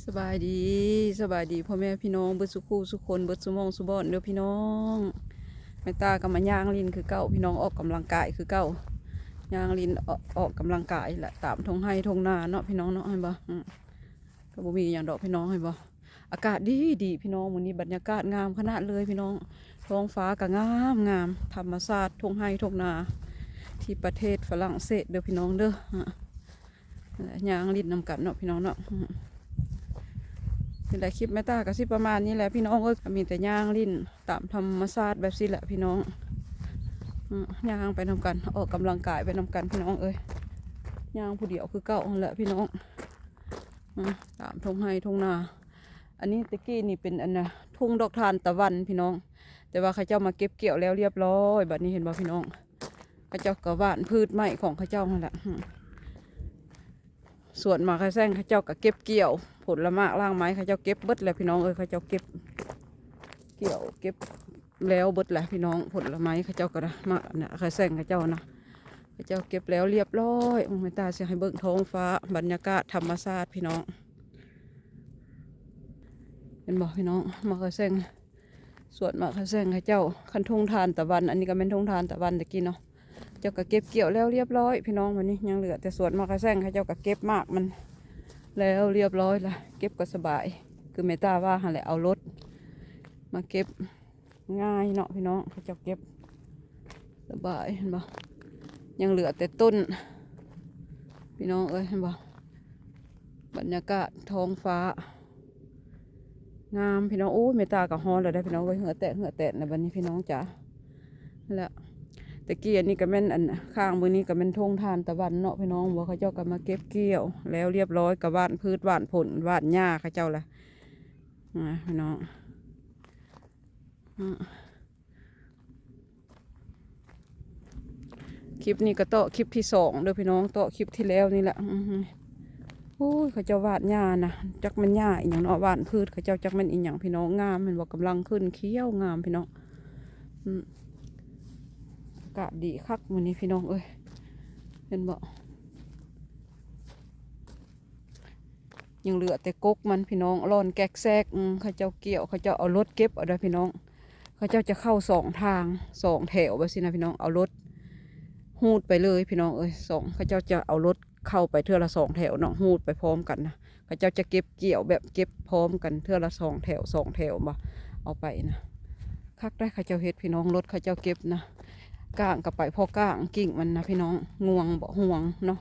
ສະບາຍດີ ສະບາຍດີພໍ່ແມ່ພີ່ນ້ອງເບິດສູ່ຄູ່ສູ່ຄົນ ເບິດສູ່ໝ່ອງສູ່ບ່ອນເດີພີ່ນ້ອງ. ແມ່ຕາກໍມາຍ່າງຫຼິ້ນຄືເກົ່າພີ່ນ້ອງ ອອກກຳລັງກາຍຄືເກົ່າ ຍ່າງຫຼິ້ນ ອອກ ອອກກຳລັງກາຍແຫຼະ ຕາມທົ່ງໄຮ່ທົ່ງນາເນາະພີ່ນ້ອງເນາະ ເຫັນບໍ່? ອືມ ກໍບໍ່ມີຫຍັງດອກພີ່ນ້ອງ ເຫັນບໍ່? ອາກາດດີໆ ພີ່ນ້ອງ ມື້ນີ້ບັນຍາກາດງາມຂະໜາດເລີຍພີ່ນ້ອງ ທ້ອງຟ້າກໍງາມໆ ທຳມະຊາດທົ່ງໄຮ່ທົ່ງນາ ທີ່ປະເທດຝຣັ່ງເສດເດີພີ່ນ້ອງເດີ. ຍ່າງຫຼິ້ນນຳກັນເນາະພີ່ນ້ອງເນາະ. ນີ້ແຫຼະ ຄລິບແມ່ຕາກໍຊິປະມານນີ້ແຫຼະພີ່ນ້ອງເອີຍ ກໍມີແຕ່ຍ່າງຫຼິ້ນຕາມທຳມະຊາດແບບຊີ້ແຫຼະພີ່ນ້ອງ. ຍ່າງໄປນຳກັນ ອອກກຳລັງກາຍໄປນຳກັນພີ່ນ້ອງເອີຍ ຍ່າງຜູ້ດຽວຄືເກົ່າຫັ້ນແຫຼະພີ່ນ້ອງ. ຕາມທົ່ງໄຮ່ທົ່ງນາ ອັນນີ້ແຕ່ກີ້ນີ້ເປັນອັນນ່າ ທົ່ງດອກທານຕະວັນພີ່ນ້ອງ ແຕ່ວ່າເຂົາເຈົ້າມາເກັບກ່ຽວແລ້ວລຽບຮ້ອຍ ບັດນີ້ເຫັນບໍ່ພີ່ນ້ອງ? ເຂົາເຈົ້າກໍຫວ່ານພືດໄມ້ຂອງເຂົາເຈົ້າຫັ້ນແຫຼະ. ສວນໝາກຂາແຊງເຂົາເຈົ້າກໍເກັບກ່ຽວ ຜົນລະໝາກລາກໄມ້ເຂົາເຈົ້າເກັບເບິດແລ້ວພີ່ນ້ອງເອີຍ ເຂົາເຈົ້າເກັບກ່ຽວເກັບແລ້ວເບິດແລ້ວພີ່ນ້ອງ. ຜົນລະໄມ້ເຂົາເຈົ້າກໍໄດ້ ໝາກອັນນ່າຂາແຊງເຂົາເຈົ້ານະ ເຂົາເຈົ້າເກັບແລ້ວລຽບຮ້ອຍ. ໂອ້ ແມ່ຕາຊິໃຫ້ເບິ່ງທ້ອງຟ້າ ບັນຍາກາດທຳມະຊາດພີ່ນ້ອງ ເຫັນບໍ່ພີ່ນ້ອງ? ໝາກຂາແຊງ ສວນໝາກຂາແຊງເຂົາເຈົ້າ ຄັນທົ່ງທານຕະວັນ ອັນນີ້ກໍແມ່ນທົ່ງທານຕະວັນຕະກີ້ເນາະ ເຈົ້າກໍເກັບກ່ຽວແລ້ວລຽບຮ້ອຍພີ່ນ້ອງ. ບັດນີ້ຍັງເຫຼືອແຕ່ສວນໝາກຂາແຊງເຂົາເຈົ້າກໍເກັບໝາກມັນແລ້ວລຽບຮ້ອຍລະ ເກັບກໍສະບາຍ ຄືແມ່ຕາວ່າຫັ້ນແຫຼະ ເອົາລົດມາເກັບ ງ່າຍເນາະພີ່ນ້ອງ ເຂົາເຈົ້າເກັບສະບາຍ ເຫັນບໍ່? ຍັງເຫຼືອແຕ່ຕົ້ນ ພີ່ນ້ອງເອີຍ ເຫັນບໍ່? ບັນຍາກາດທ້ອງຟ້າງາມພີ່ນ້ອງ. ໂອ້ຍ ແມ່ຕາກໍຮ້ອນແລ້ວເດ້ພີ່ນ້ອງເອີຍ ເຫື່ອແຕກເຫື່ອແຕກແລ້ວບັດນີ້ພີ່ນ້ອງຈ໋າ. ແລ້ວແຕ່ກີ້ອັນນີ້ກໍແມ່ນ ອັນຂ້າງເບິ່ງນີ້ກໍແມ່ນທົ່ງທານຕະວັນເນາະພີ່ນ້ອງ ວ່າເຂົາເຈົ້າກໍມາເກັບກ່ຽວແລ້ວລຽບຮ້ອຍ ກໍຫວ່ານພືດຫວ່ານຜົນຫວ່ານຫຍ້າເຂົາເຈົ້າລະ ນະພີ່ນ້ອງ. ອືມ ຄລິບນີ້ກໍເຕາະຄລິບທີສອງເດີພີ່ນ້ອງ ເຕາະຄລິບທີ່ແລ້ວນີ້ແຫຼະ. ອືມ ໂອ້ຍ ເຂົາເຈົ້າຫວ່ານຫຍ້ານະ ຈັກແມ່ນຫຍ້າອີ່ຫຍັງເນາະ ຫວ່ານພືດເຂົາເຈົ້າ ຈັກແມ່ນອີ່ຫຍັງພີ່ນ້ອງ. ງາມ ເຫັນບໍ່? ກຳລັງຂຶ້ນຂຽວງາມພີ່ນ້ອງ. ອືມ ອາກາດດີຄັກມື້ນີ້ພີ່ນ້ອງເອີຍ ເຫັນບໍ່? ຍັງເຫຼືອແຕ່ກົກມັນພີ່ນ້ອງ ລອນແກກແຊກ. ອືມ ເຂົາເຈົ້າກ່ຽວ ເຂົາເຈົ້າເອົາລົດເກັບເອົາເດີພີ່ນ້ອງ. ເຂົາເຈົ້າຈະເຂົ້າສອງທາງ ສອງແຖວແບບຊີ້ນະພີ່ນ້ອງ ເອົາລົດຮູດໄປເລີຍພີ່ນ້ອງເອີຍ. ສອງ ເຂົາເຈົ້າຈະເອົາລົດເຂົ້າໄປເທື່ອລະສອງແຖວເນາະ ຮູດໄປພ້ອມກັນນະ. ເຂົາເຈົ້າຈະເກັບກ່ຽວແບບເກັບພ້ອມກັນເທື່ອລະສອງແຖວ ສອງແຖວ ບໍ່ເອົາໄປນະ. ຄັກໄດ໋ ເຂົາເຈົ້າເຮັດພີ່ນ້ອງ ລົດເຂົາເຈົ້າເກັບນະ. ກ້າງກໍໄປພໍກ້າງ ກິ່ງມັນນະພີ່ນ້ອງ ງວງບໍ່ ຫວງເນາະ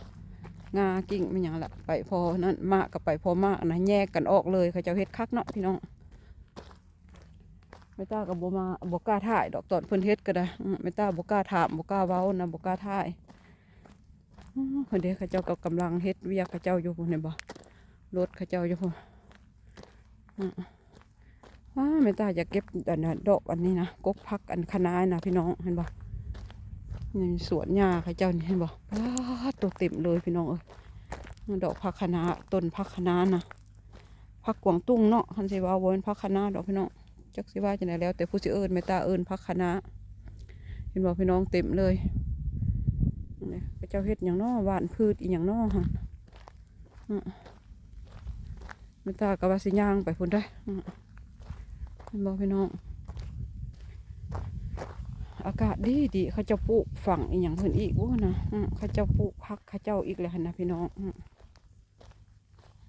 ງ່າ ກິ່ງແມ່ນຫຍັງລະ ໄປພໍນັ້ນ. ໝາກກໍໄປພໍໝາກນະ ແຍກກັນອອກເລີຍ. ເຂົາເຈົ້າເຮັດຄັກເນາະພີ່ນ້ອງ. ແມ່ຕາກໍບໍ່ມາ ບໍ່ກ້າຖ່າຍດອກ ຕອນເພິ່ນເຮັດກໍໄດ້. ອືມ ແມ່ຕາບໍ່ກ້າຖາມ ບໍ່ກ້າເວົ້ານະ ບໍ່ກ້າຖ່າຍ. ອືມ ເພິ່ນເດ້ ເຂົາເຈົ້າກໍກຳລັງເຮັດວຽກເຂົາເຈົ້າຢູ່ພຸ້ນ ເຫັນບໍ່? ລົດເຂົາເຈົ້າຢູ່ພຸ້ນ. ອືມ ວ້າ ແມ່ຕາຢາກເກັບອັນນັ້ນ ດອກອັນນີ້ນະ ກົກຜັກອັນຄະນ້ານະພີ່ນ້ອງ ເຫັນບໍ່? ໃນສວນຫຍ້າເຂົາເຈົ້ານີ້ ເຫັນບໍ່? ປາດ ໂຕເຕັມເລີຍພີ່ນ້ອງເອີຍ ດອກຜັກຄະນ້າ ຕົ້ນຜັກຄະນ້ານະ. ຜັກກວາງຕຸ້ງເນາະ ຄັນຊິເວົ້າ ບໍ່ແມ່ນຜັກຄະນ້າດອກພີ່ນ້ອງ. ຈັກຊິວ່າຈັ່ງໃດ ແລ້ວແຕ່ຜູ້ຊິເອີ້ນ ແມ່ຕາເອີ້ນຜັກຄະນ້າ. ເຫັນບໍ່ພີ່ນ້ອງ ເຕັມເລີຍ. ນີ້ເຂົາເຈົ້າເຮັດຫຍັງເນາະ ຫວ່ານພືດອີ່ຫຍັງເນາະຫັ້ນ. ອືມ ແມ່ຕາກໍວ່າຊິຍ່າງໄປພຸ້ນໄດ໋. ອືມ ເຫັນບໍ່ພີ່ນ້ອງ ອາກາດດີໆ ເຂົາເຈົ້າປູກຝັງອີ່ຫຍັງເພິ່ນອີກບໍ່ນະ. ອືມ ເຂົາເຈົ້າປູກຜັກເຂົາເຈົ້າອີກແລ້ວຫັ້ນນະພີ່ນ້ອງ. ອືມ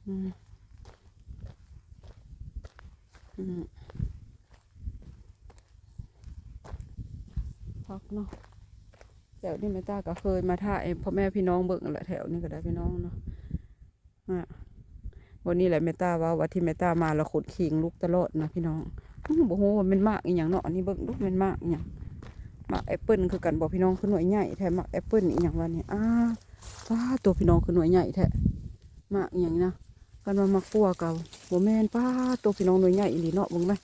ອືມ ອືມ ຄັກເນາະ. ແຖວນີ້ແມ່ຕາກໍເຄີຍມາຖ່າຍໃຫ້ພໍ່ແມ່ພີ່ນ້ອງເບິ່ງແຫຼະ ແຖວນີ້ກໍໄດ້ພີ່ນ້ອງເນາະ. ອາ ບໍ່ນີ້ແຫຼະແມ່ຕາເວົ້າວ່າ ທີ່ແມ່ຕາມາລະຂົນຄີງລຸກຕະຫຼອດນະພີ່ນ້ອງ. ອືມ ບໍ່ຮູ້ວ່າແມ່ນໝາກອີ່ຫຍັງເນາະ ອັນນີ້ເບິ່ງດູ ແມ່ນໝາກອີ່ຫຍັງ? ໝາກແອັບເປິ້ນຄືກັນບໍ່ພີ່ນ້ອງ? ຄືໜ່ວຍໃຫຍ່ແທ້ ໝາກແອັບເປິ້ນອີ່ຫຍັງວະນີ້? ອ້າ ປາດ ໂຕພີ່ນ້ອງ ຄືໜ່ວຍໃຫຍ່ແທ້. ໝາກອີ່ຫຍັງນີ້ນະ? ຄັນວ່າໝາກກົວກໍບໍ່ແມ່ນ. ປາດ ໂຕພີ່ນ້ອງ ໜ່ວຍໃຫຍ່ອີ່ຫຼີເນາະ ເບິ່ງແມະ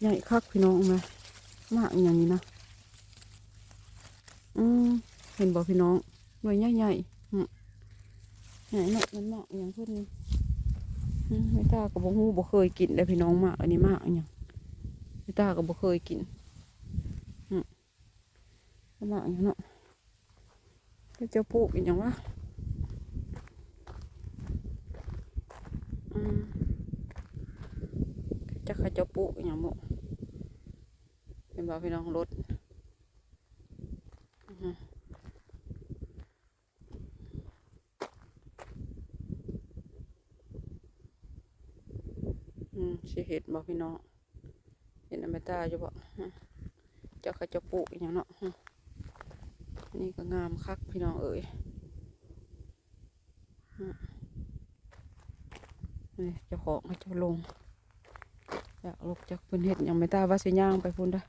ໃຫຍ່ຄັກພີ່ນ້ອງ. ເບິ່ງແມະ ໝາກອີ່ຫຍັງນີ້ນະ? ອືມ ເຫັນບໍ່ພີ່ນ້ອງ ໜ່ວຍໃຫຍ່ໆ. ອືມ ໃຫຍ່ເນາະ ມັນໝາກອີ່ຫຍັງເພິ່ນນີ້? ອືມ ແມ່ຕາກໍບໍ່ຮູ້ ບໍ່ເຄີຍກິນເດ້ພີ່ນ້ອງ ໝາກອັນນີ້ ໝາກອີ່ຫຍັງ? ແມ່ຕາກໍບໍ່ເຄີຍກິນ. ອືມ ໝາກຫຍັງເນາະ? ເຂົາເຈົ້າປູກອີ່ຫຍັງວະ? ອືມ ຈັກເຂົາເຈົ້າປູກອີ່ຫຍັງບໍ່ ເຫັນບໍ່ພີ່ນ້ອງ ລົດ ອື ອື ຊິເຫັນບໍ່ພີ່ນ້ອງ ເຫັນນຳແມ່ຕາຢູ່ບໍ່ ອື ຈັກເຂົາເຈົ້າປູກອີ່ຫຍັງເນາະ ອື ນີ້ກໍງາມຄັກພີ່ນ້ອງເອີຍ ອື ນີ້ເຈົ້າຂອງເຂົາເຈົ້າລົງ ຈັກລົກຈັກເພິ່ນເຮັດຫຍັງ ແມ່ຕາວ່າຊິຍ່າງໄປພຸ້ນເດີ້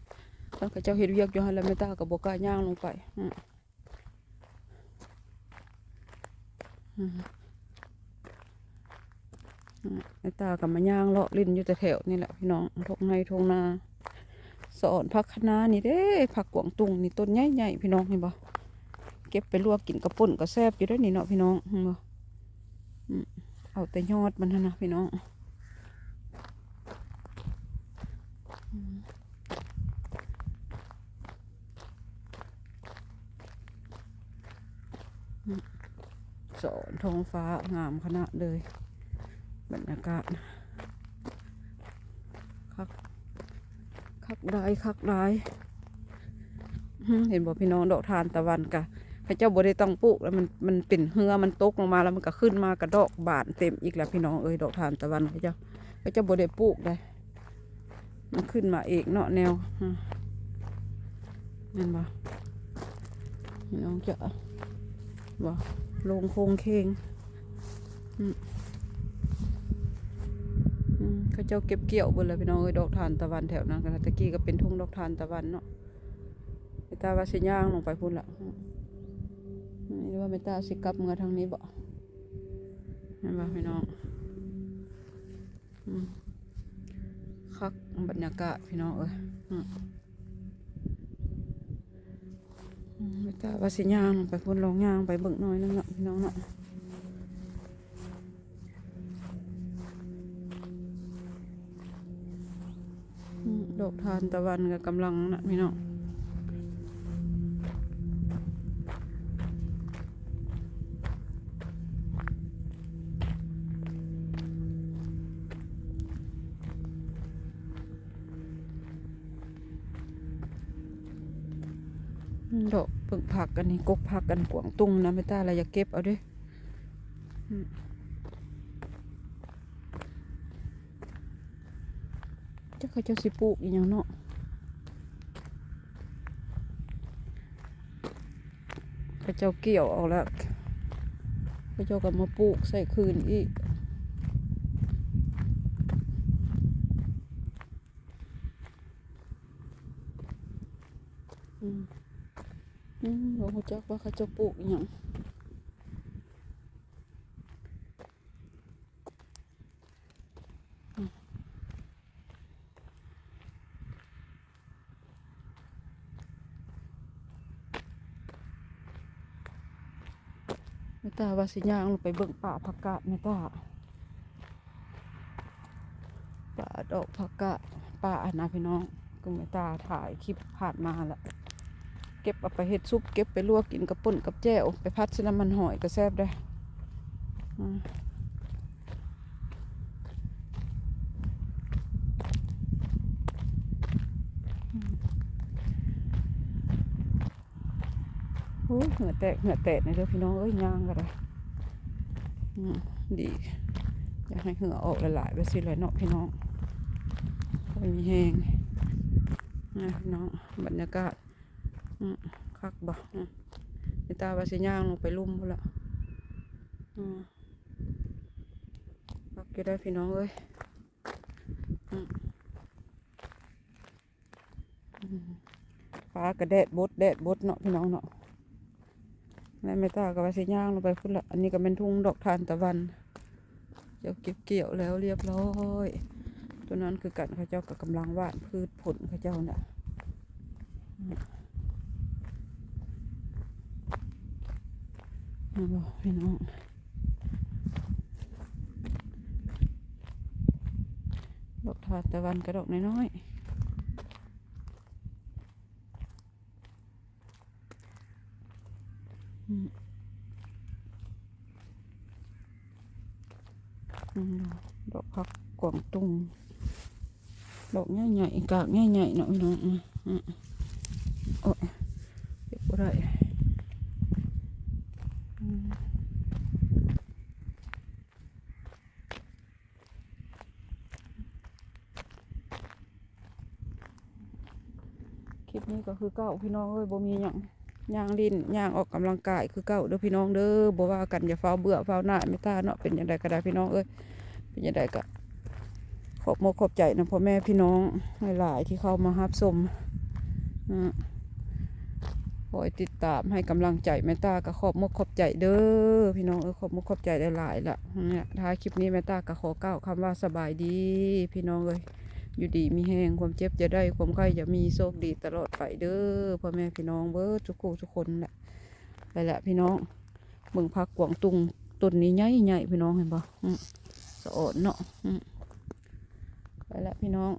ຄັນເຂົາເຈົ້າເຮັດວຽກຢູ່ຫັ້ນແລ້ວ ແມ່ຕາກໍບໍ່ກ້າຍ່າງລົງໄປ ອື ອືມ ອືມ ແມ່ຕາກໍມາຍ່າງເລາະຫຼິ້ນຢູ່ແຖວໆນີ້ແຫຼະພີ່ນ້ອງ ທົ່ງໄຮ່ທົ່ງນາ ສອນຜັກຄະນ້ານີ້ເດ້ ຜັກກວາງຕຸ້ງນີ້ ຕົ້ນໃຫຍ່ໆ ພີ່ນ້ອງ ເຫັນບໍ່ ເກັບໄປລວກກິນກັບປົ່ນກໍແຊບຢູ່ເດ້ນີ້ເນາະພີ່ນ້ອງ ເຫັນບໍ່ ອືມ ເອົາແຕ່ຍອດມັນຫັ້ນນະພີ່ນ້ອງ. ອືມ ອືມ ສອນທ້ອງຟ້າງາມຂະໜາດເລີຍ ບັນຍາກາດ ຄັກ ຄັກຫຼາຍ ຄັກຫຼາຍ. ອືມ ເຫັນບໍ່ພີ່ນ້ອງ ດອກທານຕະວັນກະ ເຂົາເຈົ້າບໍ່ໄດ້ຕັ້ງປູກ ແລ້ວມັນ ມັນເປັນເຮືອ ມັນຕົກລົງມາ ແລ້ວມັນກະຂຶ້ນມາກະດອກບານເຕັມອີກແລ້ວພີ່ນ້ອງເອີຍ ດອກທານຕະວັນເຂົາເຈົ້າ ເຂົາເຈົ້າບໍ່ໄດ້ປູກໃດ ມັນຂຶ້ນມາເອງເນາະ ແນວ ອືມ ແມ່ນບໍ່ ພີ່ນ້ອງເຈົ້າ ບໍ່ ລົງໂຄງເຄງ ອືມ ອືມ ເຂົາເຈົ້າເກັບກ່ຽວເບິດແລ້ວພີ່ນ້ອງເອີຍ ດອກທານຕະວັນແຖວນັ້ນ ກະແຕ່ກີ້ກະເປັນທົ່ງດອກທານຕະວັນເນາະ. ແມ່ຕາວ່າຊິຍ່າງລົງໄປພຸ້ນລະ ອືມ ຫຼືວ່າແມ່ຕາຊິກັບເມືອທາງນີ້ບໍ ແມ່ນບໍ່ພີ່ນ້ອງ ອືມ ຄັກບັນຍາກາດພີ່ນ້ອງເອີຍ ອືມ ອືມ ແມ່ຕາວ່າຊິຍ່າງລົງໄປພຸ້ນ ລອງຍ່າງໄປເບິ່ງໜ້ອຍໜຶ່ງເນາະ ພີ່ນ້ອງເນາະ. ອືມ ດອກທານຕະວັນກໍກຳລັງນະພີ່ນ້ອງ ດອກເຜິ້ງຜັກ ອັນນີ້ ກົກຜັກ ອັນກວາງຕຸ້ງນະ ແມ່ຕາລະຢາກເກັບເອົາເດ້. ອືມ ຈັກເຂົາເຈົ້າຊິປູກອີ່ຫຍັງເນາະ ເຂົາເຈົ້າກ່ຽວເອົາລະ ເຂົາເຈົ້າກໍມາປູກໃສ່ຄືນອີກ ອືມ ອືມ ບໍ່ຮູ້ຈັກວ່າເຂົາເຈົ້າປູກອີ່ຫຍັງ ອືມ ແມ່ຕາວ່າຊິຍ່າງລົງໄປເບິ່ງປ່າຜັກກາດ ແມ່ຕາ ປ່າດອກຜັກກາດ ປ່າອັນນະພີ່ນ້ອງ ຄືແມ່ຕາຖ່າຍຄລິບຜ່ານມາລະ ເກັບເອົາໄປເຮັດຊຸບ ເກັບໄປລວກກິນກັບປົ່ນກັບແຈ່ວ ໄປຜັດໃສ່ນ້ຳມັນຫອຍກໍແຊບເດ້. ອືມ ໂອ້ຍ ເຫື່ອແຕກເຫື່ອແຕກນີ້ເດີພີ່ນ້ອງເອີຍ ຍ່າງກໍໄດ້ ອືມ ດີ ຢາກໃຫ້ເຫື່ອອອກຫຼາຍໆ ແບບຊີ້ແຫຼະເນາະພີ່ນ້ອງ ບໍ່ມີແຮງນະພີ່ນ້ອງ ບັນຍາກາດ ອືມ ຄັກບໍ່ ອືມ ແມ່ຕາວ່າຊິຍ່າງລົງໄປລຸ່ມພຸ້ນລະ ອືມ ຄັກຢູ່ໄດ໋ພີ່ນ້ອງເອີຍ ອືມ ອືມ ຟ້າກໍແດດບົດ ແດດບົດເນາະພີ່ນ້ອງເນາະ ແລະແມ່ຕາກໍວ່າຊິຍ່າງລົງໄປພຸ້ນລະ ອັນນີ້ກໍແມ່ນທົ່ງດອກທານຕະວັນ ເຈົ້າເກັບກ່ຽວແລ້ວລຽບຮ້ອຍ ຕົວນັ້ນຄືກັນ ເຂົາເຈົ້າກໍກຳລັງຫວ່ານພືດຜົນເຂົາເຈົ້ານະ ເຫັນບໍ່ພີ່ນ້ອງ ດອກທານຕະວັນກະດອກນ້ອຍໆ. ອືມ ອືມ ດອກຜັກກວາງຕຸ້ງ ດອກໃຫຍ່ໆ ກາກໃຫຍ່ໆ ເນາະພີ່ນ້ອງ. ອືມ ອືມ ໂອ້ຍ ເກັບບໍ່ໄດ້. ອືມ ຄລິບນີ້ກໍຄືເກົ່າພີ່ນ້ອງເອີຍ ບໍ່ມີຫຍັງ ຍ່າງຫຼິ້ນຍ່າງອອກກຳລັງກາຍຄືເກົ່າເດີພີ່ນ້ອງເດີ. ບໍ່ວ່າກັນ ຢ່າຟ້າວເບື່ອຟ້າວໜ້າຍ ແມ່ຕາເນາະ. ເປັນຈັ່ງໃດກໍໄດ້ພີ່ນ້ອງເອີຍ ເປັນຈັ່ງໃດກໍຂອບມົກຂອບໃຈນຳພໍ່ແມ່ພີ່ນ້ອງຫຼາຍໆ ທີ່ເຂົ້າມາຮັບຊົມ ອາ ຄອຍຕິດຕາມໃຫ້ກຳລັງໃຈແມ່ຕາ ກໍຂອບມົກຂອບໃຈເດີພີ່ນ້ອງເອີຍ ຂອບມົກຂອບໃຈຫຼາຍໆລະ. ນີ້ລະ ທ້າຍຄລິບນີ້ແມ່ຕາກໍຂໍກ່າວຄຳວ່າສະບາຍດີພີ່ນ້ອງເອີຍ. ຢູ່ດີມີແຮງ ຄວາມເຈັບຢ່າໄດ້ ຄວາມໄຂ້ຢ່າມີ ໂຊກດີຕະຫຼອດໄປເດີພໍ່ແມ່ພີ່ນ້ອງເບິດທຸກຜູ້ທຸກຄົນແຫຼະ. ໄປລະພີ່ນ້ອງ ເບິ່ງຜັກກວາງຕຸ້ງຕົ້ນນີ້ໃຫຍ່ໆ ພີ່ນ້ອງເຫັນບໍ່? ອືມ ສະອອນເນາະ. ອືມ ໄປລະພີ່ນ້ອງ.